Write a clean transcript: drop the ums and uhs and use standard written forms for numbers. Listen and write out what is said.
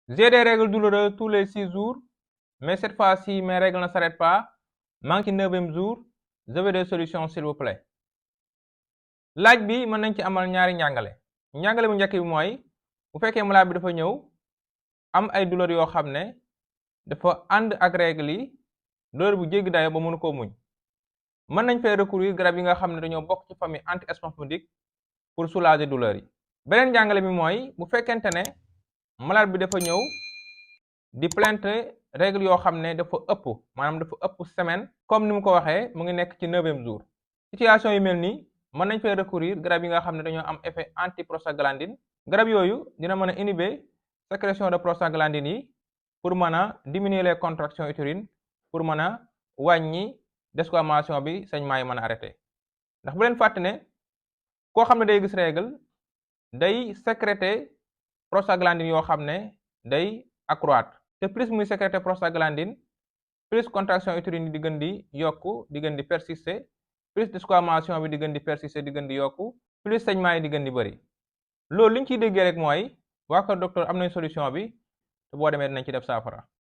J'ai des règles douloureuses tous les 6 jours, mais cette fois-ci mes règles ne s'arrêtent pas. maa ngi ci 9e jour. Je veux des solutions s'il vous plaît. laaj bi mën nañ ci amal ñaari njàngale bu njëkk bi mooy bu fekkee malade bi dafa ñëw am ay douleur yoo xam ne dafa ànd ak règle yi douleur bu jéggi dayo ba mënu koo muñ mën nañ fay recourir garab yi nga xam ne dañoo bokk ci famille antispasmodique pour soulager douleur yi. beneen njàngale bi mooy bu fekkente ne malade bi dafa ñëw di plainte règle yoo xam ne dafa ëpp maanaam dafa ëpp semaine comme ni mu ko waxee mu ngi nekk ci 9e jour. situation yu mel nii mën nañ fay recourir garab yi nga xam ne dañoo am effet antiprostaglandine garab yooyu dina mën a inhiber sécrétion de prostaglandine yi pour mën a diminuer les contractions utérines pour mën a wàññi desquamation bi saignement yi mën a arrêté ndax bu leen fàtte ne koo xam ne day gis règle day sécréter prostaglandine yoo xam ne day accroître te plus muy sécréter prostaglandine plus contraction utérine yi di gën di yokku di gën di persister plus desquamation bi di gën di persister di gën di yokku plus saignement yi di gën di bëri loolu liñ ciy déggee rek mooy waa kër docteur am nañ solution bi te boo demee dinañ ci def saafara.